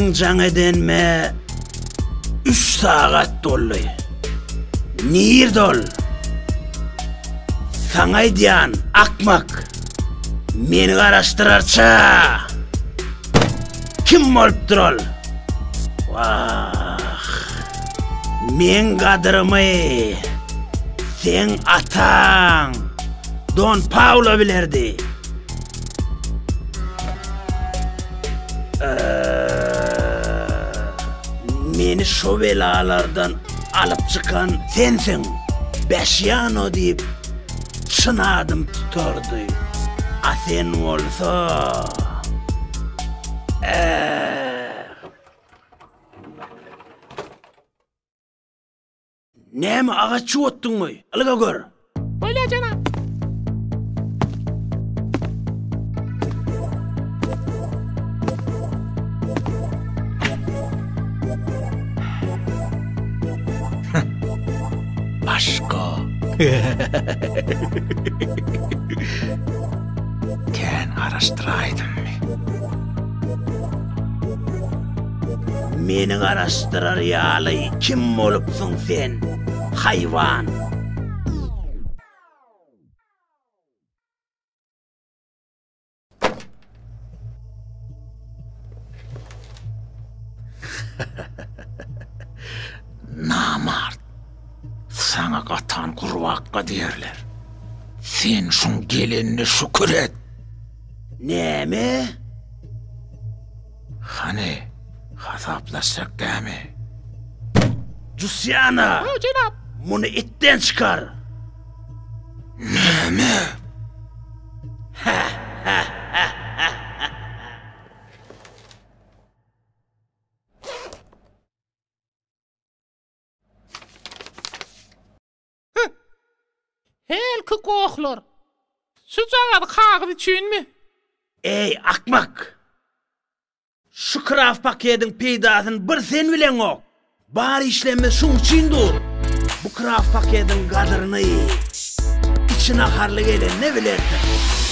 Meň jaň edenime üç sagat boldy. Nirde ol? Saňa aýdýan, akmak! Meni garaşdyrarça! Kim bolupdyr ol? Wah! Meň gadyrymy seň ataň Don Paulo bilerdi. Meni şo belalardan alyp çykan sensiň, Bäşýano diýip, çyn adym tutardy. A sen bolsa... Äh! Näme agaç çuwatdyňmy? Ylga gör. Bolýar jenap. Başga. Kän garaşdyraýdymmy? Meni garaşdyrar ýaly kim bolupsyň sen, haýwan? Namart! Saňa gatan gurbakga diýerler. Sen şuň gelenine şükür et! Näme? Hany, hasaplaşjak dämi? Jusiana! Hawa, jenap! Muny itden çykar! Näme? Hälki gohlar. Şujagaz kagyz üçinmi? Eý, akmak! Şu kraft pakediň peýdasyny bir sen bileňok. Bar işlemimiz şuň üçin dur. Bu kraft pakediň gadyryny içi naharly gelende bilersiň.